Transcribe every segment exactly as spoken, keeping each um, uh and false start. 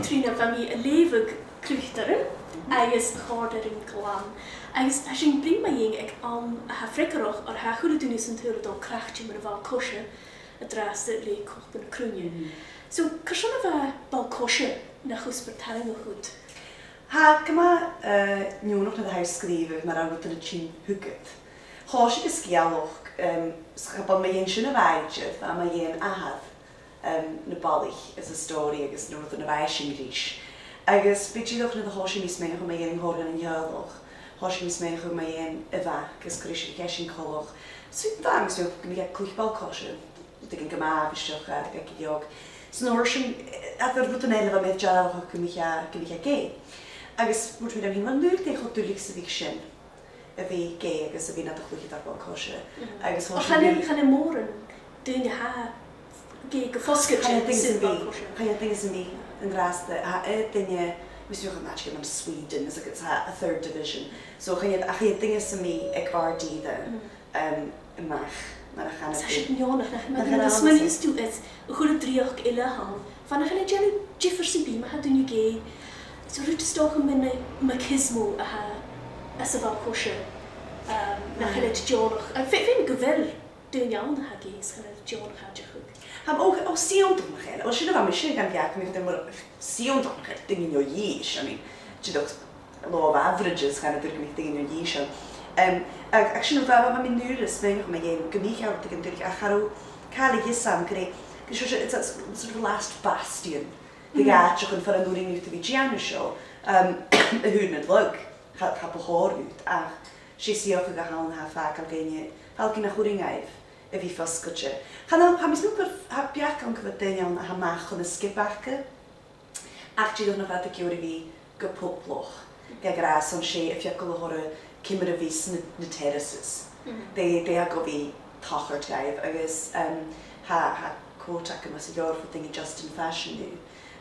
Trina, bha mi a' leughadh Cluicheadairean agus chòrd e rium glan. Agus tha sinn a' bruidhinn mu dheidhinn aig àm a tha freagarrach oir tha a h-uile duine san t-saoghal a' dol craicte mar a bha Coise an-dràsta le Cupa na Cruinne. So, carson a bha Bal-coise na chuspair tarraingeach dhut? Tha e gu math, eh, neònach nuair a tha thu a' sgrìobhadh mar a tha rudan a' tighinn thugad. Thòisich an sgeulachd, em, 's cha b' ann mu dheidhinn sin a bha e idir, bha e mu dheidhinn athair, em, na balaich is an stòiridh agus na rudan a bha esan ris. Agus b' e dìreach nuair a thòisich mi a' smaoineachadh mu dheidhinn an còrr dhen an teaghlach, thòisich mi a' smaoineachadh mu dheidhinn a' mhac is cò ris a chaidh esan coltach. So bha mi a' smaoineachadh gum biodh e a' cluich ball-coise, rudeigin gu math àbhaisteach, eh, aig a' gheug. 'S an uair sin, eh, eadar rudan eile bha mi a' dearbhadh gum biodh e, gum biodh e gay. Agus thuirt mi rium fhìn, uill, an urrainn dhut cho duilich 's a bhiodh sin, a bhith gay agus a bhith nad chluicheadair ball-coise. Agus thòisich mi... Chan eil, chan eil mòran daoine a tha gay gu fosgailte. Chan eil duine sam bith, chan eil duine sam bith an-dràsta, tha aon duine, tha mi a' smaoineachadh, an àite aig an Sweden, is aig, tha e third division. So chan eil, chan eil duine sam bith aig àrd-ìre, em, a-mach mar a chanadh tu. Tha sin neònach, nach eil? Mar a smaoinicheas tu air a h-uile dreuchd eile a th' ann, far nach eil e a' dèanamh diofar sam bith ma tha duine gay. So rud 's dòcha mun machismo a tha anns a' bhall-coise, em, nach eil iad deònach. A, feumaidh gu bheil daoine ann a tha gay is chan eil iad deònach aideachadh. Tha, o, o, 's iongantach nach eil. Uill, sin a bha mise gan beachd, mi fhìn mar sìon dhan chuid daoine no dhithis, I mean, dìreach law of averages, chan eil duine gum biodh daoine no dhithis ann. Em, ach, ach sin a bha, bha mi an-uiridh a' smaoineachadh mu dheidhinn gum biodh e rudeigin duilich, ach cha robh càil a dh'fhios agam gur e, gur e seo, it's a sort of last bastion de dh'àiteachan far an urrainn dhut a bhith a' dèanamh seo, em, a thaobh nan lagh, cha, cha bu chòir dhut, ach 's e suidheachadh a th' ann a tha a' fàgail dhuinne, fàgail nach urrainn dhaibh a bhith fosgailte. Chan eil, tha mi a' smaoineachadh gur, tha beachd ann gu bheil daoine ann a tha a-mach chun na sgioba aca, ach dìreach nach eil iad ag iarraidh a bhith gu poblach, ge-tà, 's ann 's e a' feuchainn a thoirt ciamar a bhios na, na terraces. Dè, dè tha gu bhith a' tachairt dhaibh, agus, em, tha, tha quote agam às an leabhar bho dhuine, Justin Fashanu,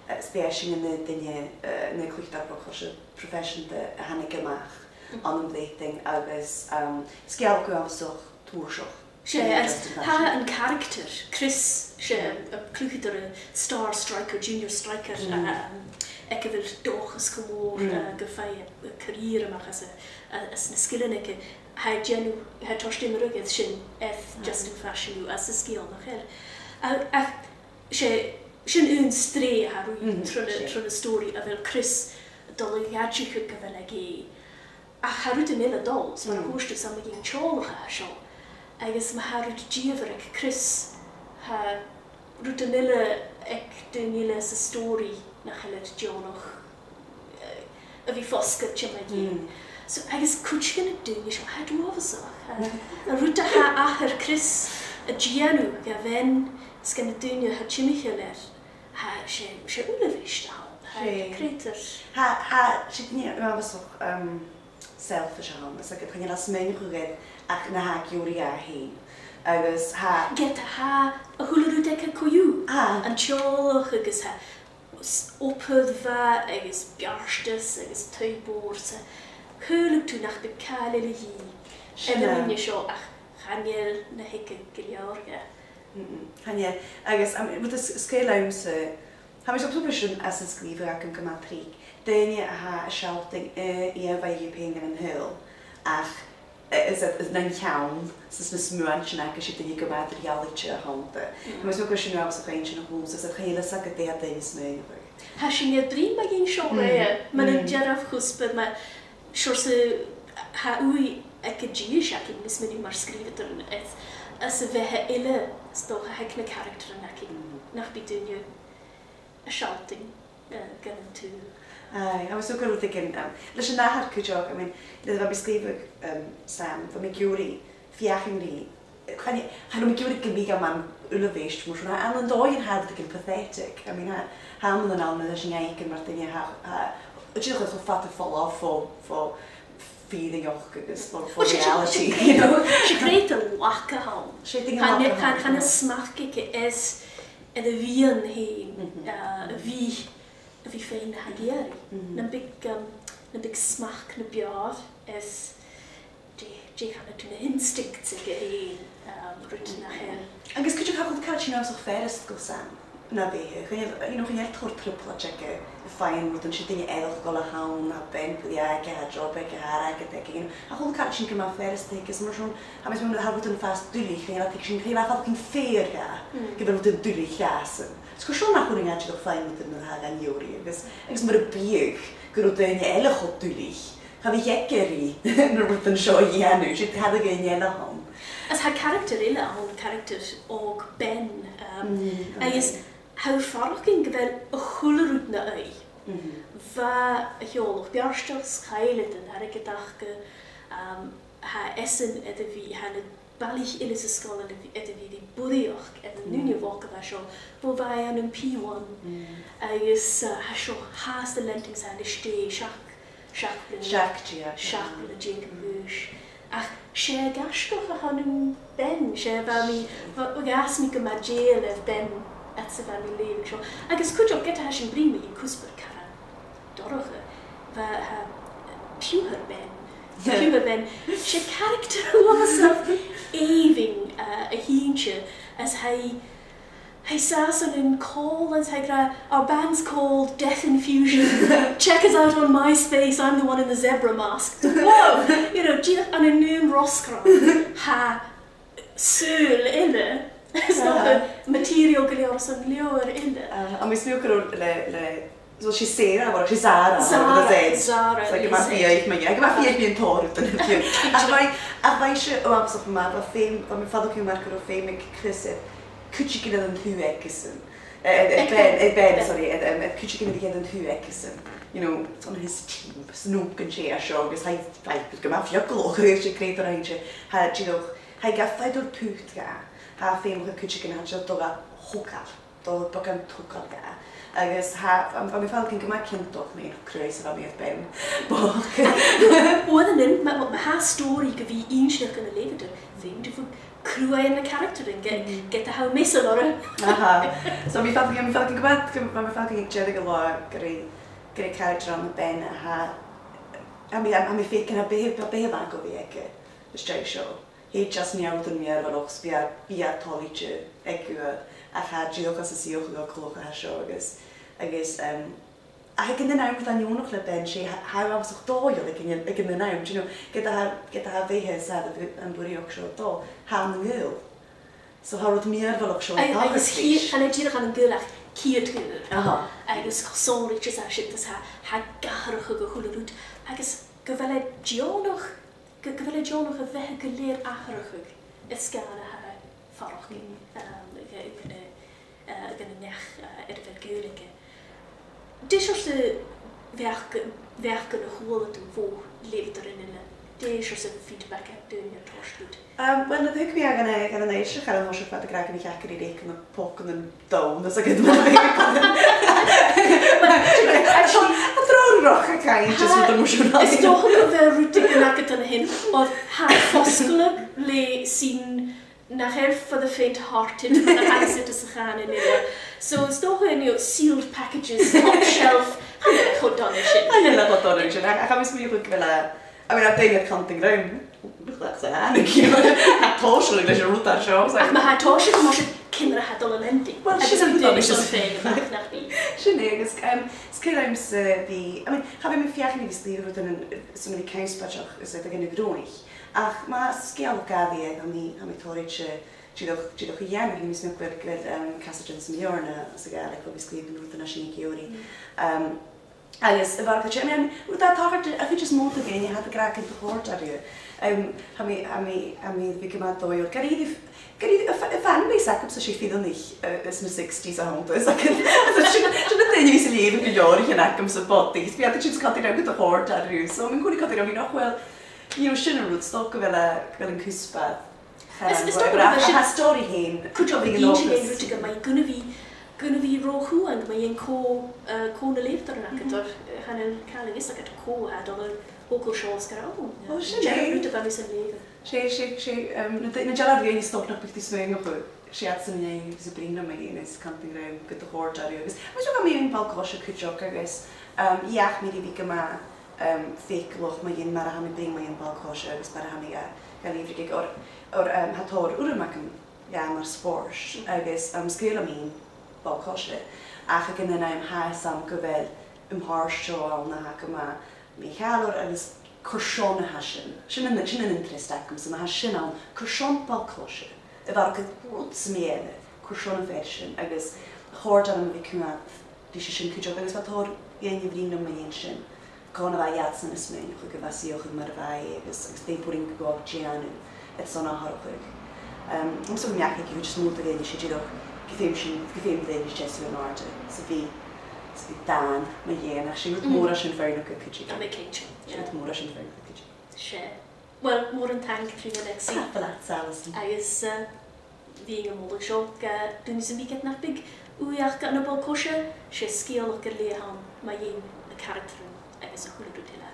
eh, 's b' e sin an aon duine, eh, an aon cluicheadair ball-coise proifeiseanta a thàinig a-mach ann am Breatainn agus, em, sgeulachd uabhasach tùrsach. 'S e, agus tha an caractar, Chris, 's e, a' cluicheadair, a star striker, junior striker, um, aig a bheil dòchas gu mòr, uh, gum faigh e a career a-mach às a, a, às na sgilean aige. Tha e a' dèanamh, tha e a' toirt iomradh air sin, air Justin Fashanu anns an sgeul, nach eil? A, ach 's e, sin aon sreath a tha ruith tron, tron an stòiridh, a bheil Chris a' dol a dh'aideachadh gu bheil e gay. Ach tha rudan eile a' dol, 's mar a thuirt thu, 's ann mu dheidhinn teaghlach a tha seo, agus ma tha rud dìomhair aig Chris, tha rudan eile aig daoine eile san stòiridh nach eil iad deònach, eh, a bhith fosgailte mu dheidhinn. So, agus cuid de na daoine seo, tha iad uabhasach. Tha, an rud a tha athair Chris a' dèanamh dha bhean 's dha na daoine a tha timcheall air, tha, 's e, 's e uilebheist a th' ann. Tha, 's e creutair. Tha, tha, 's e duine uabhasach, um, selfish a th' ann, is e, chan eil e a' smaoineachadh air ach na tha ag iarraidh dha fhèin. Agus tha... Ged a tha a h-uile rud aige co-dhiù. Tha. An teaghlach agus tha s-, obair mhath agus beartas agus taigh mòr, 's shaoileadh tu nach bi càil eile a dhìth air an duine seo, ach chan eil na th' aige gu leòr dha. Mm-mm, chan eil. Agus, um, rud as, as caomh leamsa, tha mi a' smaoineachadh sin às an sgrìobhadh agam gu math tric. Daoine a tha a' sealltainn, eh, ìomhaigh dhiubh fhèin dhan an t-saoghal, ach, eh, is, is nan ceann, 's anns na smuaintean aca, 's e daoine gu math eadar-dhealaichte a th' annta. Tha mi a' smaoineachadh gur e sin uabhasach inntinneach dhòmhsa, 's chan eil fhios agad dè tha daoine a' smaoineachadh. Tha sinn a' bruidhinn mu dheidhinn seo roimhe, mun an dearbh chuspair, ma seòrsa, tha ùidh aig an dithis againn, is minic mar sgrìobhadairean, is, is a' bheatha eile, 's dòcha, aig na caractaran againn, nach bi daoine a' sealltainn, eh, gun an t-saoghal. Aye, agus so gu rudeigin, um, leis an athair cuideachd, I mean, nuair a bha mi a' sgrìobhadh, um, Sam, bha mi ag iarraidh feuchainn ri, chan e, chan eil mi ag iarraidh gum biodh e mar uilebheist, mar sin, ann an dòigh tha e rudeigin pathetic. I mean, tha, tha amannan ann leis an fhaicinn mar duine a tha, tha, dìreach cho fada air falbh bho, bho fìrinneach agus bho, bho reality, you know. 'S e creutair lag a th' ann. 'S e duine lag a th' ann. Chan, chan eil smachd aige air, air a mhiann fhèin, eh, a bhith, a bhith a' faighinn na tha e ag iarraidh. Nam biodh, um, nam biodh smachd na b' fheàrr air dè, dè chanadh tu, na instincts aige fhèin, um, rud nach eil. Agus cuideachd, tha e a' cur càil sin uabhasach furasta gu Sam. Na bheatha, chan eil, you know, chan eil tòrr trioblaid aige, a' faighinn rudan, 's e duine eireachdail a th' ann, tha bean brèagha aige, tha job aige, tha airgead aige, you know, a h-uile càil sin gu math furasta, agus mar sin, tha mi a' smaoineachadh, tha rudan a' fàs duilich, chan eil iad, chan eil e a' faireachdainn feur dha, gu bheil rudan duilich dhàsan. Is gu seo nach urrainn dha dìreach faighinn rudan nuair a tha e gan iarraidh, agus, agus mura biodh gun robh daoine eile cho duilich, cha bhiodh aige ri na rudan seo a dhèanamh, 's e tha daoine eile ann. Is tha caractar eile ann, caractar òg Ben, um, agus tha thu a' faireachdainn gu bheil a h-uile rud na aghaidh. Bha a theaghlach beartach, 's chaill iad an t-airgead aca, um, tha esan air a bhith, tha na balaich eile san sgoil air a bhith, air a bhith ri burraidheachd air an duine bhochd a bha seo, bho bha e ann am P one. Agus, uh, tha seo fhathast a' leantainn 's tha e a-nis dè, seachd, seachd bliadhna, seachd bliadhna deug a dh'aois. Ach 's e gaisgeach a th' ann am Ben, 's e, bha mi, bha, dh'fhàs mi gu math dèidheil air Ben fhad 's a bha mi a' leughadh seo. Agus cuideachd, ged a tha sinn a' bruidhinn mu dheidhinn cuspair caran dorcha, bha, tha, Piuthar Ben. Piuthar Ben. 'S e caractar uabhasach èibhinn, uh, a th' innte, is tha e, tha e an sàs ann an còmhlan, is tha e ag ràdh, "Our band's called Death Infusion. Check us out on MySpace, I'm the one in the zebra mask." Wow! You know, dìreach ann an aon rosgrann, tha saoghal eile, is dòcha material gu leòr airson leabhar eile. Ah, tha mi a' smaoineachadh gu robh le, le, so 's e Sarah, well, 's e Zara, Zara, with a Z. Zara, so, gu math fiadhaich mi, gu math fiadhaich mi an tòrr rudan. Ach bha, ach bha ise uabhasach math, bha feum, bha mi a' faireachdainn mar gun robh feum aig Chris air cuideigin air an taobh aigesan. Eh, eh, eh, aig Ben, Ben, eh, Ben, Ben, sorry, eh, em, air cuideigin a bhith air an taobh aigesan. You know, it's on his team, 's an uair sin a seo, agus tha e, tha e gu math fiacalach, agus 's e creutair a th' innte, tha e dìreach, tha e ga faighinn put dha, tha e feumach air cuideigin a tha dìreach a' dol ga thogail, dol beagan togail dha. Agus tha, bha, bha mi a' faireachdainn gu math ciontach mu dheidhinn cruth a bha mi air Ben. Bochd. Uaireannan, ma, ma, ma tha stòiridh gu bhith inntinneach dhan a' leughadair, feumaidh tu cruth air na caractaran, ge-, ged a tha thu measail orra. Aha. So, mi a' faireachdainn, mi a' faireachdainn gu math, gu, mi a' faireachdainn aig deireadh an latha gur e, gur e caractar ann am Ben a tha, tha mi, tha mi a' faicinn, tha beatha, tha beatha mhath gu bhith aige, às dèidh seo. Tha e just na rudan mìorbhaileach, 's bidh e, bidh e toilichte aige, ach tha e dìreach às an suidheachadh coltach a tha seo agus, agus, em, ach aig an aon àm, tha e neònach le Ben, 's e, tha, tha e uabhasach dòigheil aig an, aig an aon àm, do you know, ged a tha, ged a tha a bheatha 's a tha am burraidheachd seo a' dol, tha e ann an gaol. So tha rud mìorbhaileach seo a' tachairt ris. Agus chan e dìreach ann an gaol ach ceud gaol. Aha. Agus cho sònraichte 's a tha sin, 's tha, tha e ag atharrachadh a h-uile rud. Agus gu bheil e deònach, gu, gu bheil e deònach a bheatha gu lèir atharrachadh air sgàth na tha e a' faireachdainn, um, gu, gu, eh, eh, gun an neach, eh, air a bheil gaol aige. Dè seòrsa bheachd-, bheachdan a chuala tu bho leughadairean eile? Dè seòrsa feedback a tha daoine a' toirt dhut? Um, well, nuair a thug mi e dhan, eh, dhan an fhoillsichear an toiseach, bha iad ag ràdh gum biodh e ceart gu leòr air a' phoca nan dùn, is aig an àm. Well, actually, a' tro-, a' tro-, roch a caint, just rud a mhòr sin. Is dòcha gu bheil rudeigin agad an sin, oir tha e fosgladh le sinn nach eil for the faint-hearted, mar a chanas iad sa chànan eile. So, is dòcha, you know, sealed packages, top shelf, chan eil e cho dona sin. Chan eil e cho dona sin. Ach, ach, tha mi a' smaoineachadh gu bheil e, I mean, tha daoine air cantainn rium, buileach sa chànan, you know, tha e tòiseachadh leis an rud a tha seo, so. Ach ma tha e tòiseachadh, mar sin, ciamar a tha e a' dol a leantainn? Well, agus sin an rud a tha mi a' smaoineachadh, nach bi. Sin e, agus, um, is caomh leamsa bhith, I mean, cha bhi mi a' feuchainn ri bhith a' sgrìobhadh rudan, eh, 's ann a bhith connspaidseach, is e, aig an aon àm. Ach ma tha sgeulachd agam, tha mi, tha mi toilichte dìreach, dìreach a dhèanamh, tha mi a' smaoineachadh gu bheil, gu bheil, um, Casadh Johnson Mjorna sa Ghàidhlig, a bhith a' sgrìobhadh rudan a tha sin ag iarraidh. Um, agus a bharrachd air sin, I mean, rud a tha a' tachairt, a' chuid as motha de dhaoine, tha iad ag ràdh gun do chòrd e riutha. Um, tha mi, tha mi, tha mi air a bhith gu math dòigheil. Gur e, gur e, a' fa-, a' fanbase agamsa, 's e fireannaich, uh, anns na sixties a th' annta, is aca, sin, sin na daoine a bhios a' leughadh gu leòr, a th' agamsa, but, agus bidh iad a' tighinn 's cantainn rium gun do chòrd e riutha. So, tha mi an-còmhnaidh a' cantainn riutha, nach eil, you know, sin an rud, 's dòcha gu bheil e, gu bheil an cuspair. Is, is dòcha gu bheil sin, tha an stòiridh fhèin, cuideachd a' bhith a' tighinn gu math, gun a bhith, gun a bhith ro chumhang mu dheidhinn cò, eh, cò na leughadairean agad, oir, eh, chan eil càil a dh'fhios agad cò tha dol a thogail seo 's ag ràdh, ò, sin e, rud a bha mi airson leughadh. 'S e, 's e, 's e, um, na, na dealbhan a dh'fheumas dòigh nach biodh tu a' smaoineachadh, 's iadsan a bhios a' bruidhinn rium mu dheidhinn is cantainn rium gun do chòrd e riutha. Agus, agus tha mi a' faireachdainn ball-coise cuideachd agus, um, dh'fheuch mi ri bhith gu math, um, faiceallach mu dheidhinn mar a tha mi a' bruidhinn mu dheidhinn ball-coise agus mar a tha mi ga, ga leughadh aig, oir, oir, um, tha tòrr urram agam dha mar spòrs, agus, um, 's caomh leam fhìn ball-coise. Ach aig an aon àm tha fhios agam gu bheil an t-àrd-seo ann a tha gu math mì-chàilear agus carson a tha sin. Sin an, sin an interest agamsa, ma tha sin ann, carson ball-coise? A bharrachd air rud sam bith eile, carson a bheil sin? Agus chòrd e rium a bhith a' coimhead ris an sin cuideachd, agus bha tòrr dhaoine a' bruidhinn rium mu dheidhinn sin. Cò na bha iadsan a' smaoineachadh gu bheil e suidheachadh mar a bha e, agus, agus dè b' urrainn dhomh a dhèanamh airson atharrachadh. Em, agus tha mi a' faicinn gu bheil just mòran dhaoine, 's e dìreach gum feum sinn, gum feum daoine seasamh an-àirde, 's a bhith, 's a bhith dàin mu dheidhinn, ach 's e rud mòr a tha sin fhèin a' cur cuideachd. Tha mi cinnteach, 's e rud mòr a tha sin fhèin a' cur cuideachd. 'S e. Well, mòran taing, a Chatrìona Lexy. Tapadh leat, Alison. Agus, eh, bhithinn a' moladh seo gu duine sam bith ged nach biodh ùidh aca ann am ball-coise, 's e sgeulachd air leth a th' ann mu dheidhinn na caractaran agus a h-uile rud eile.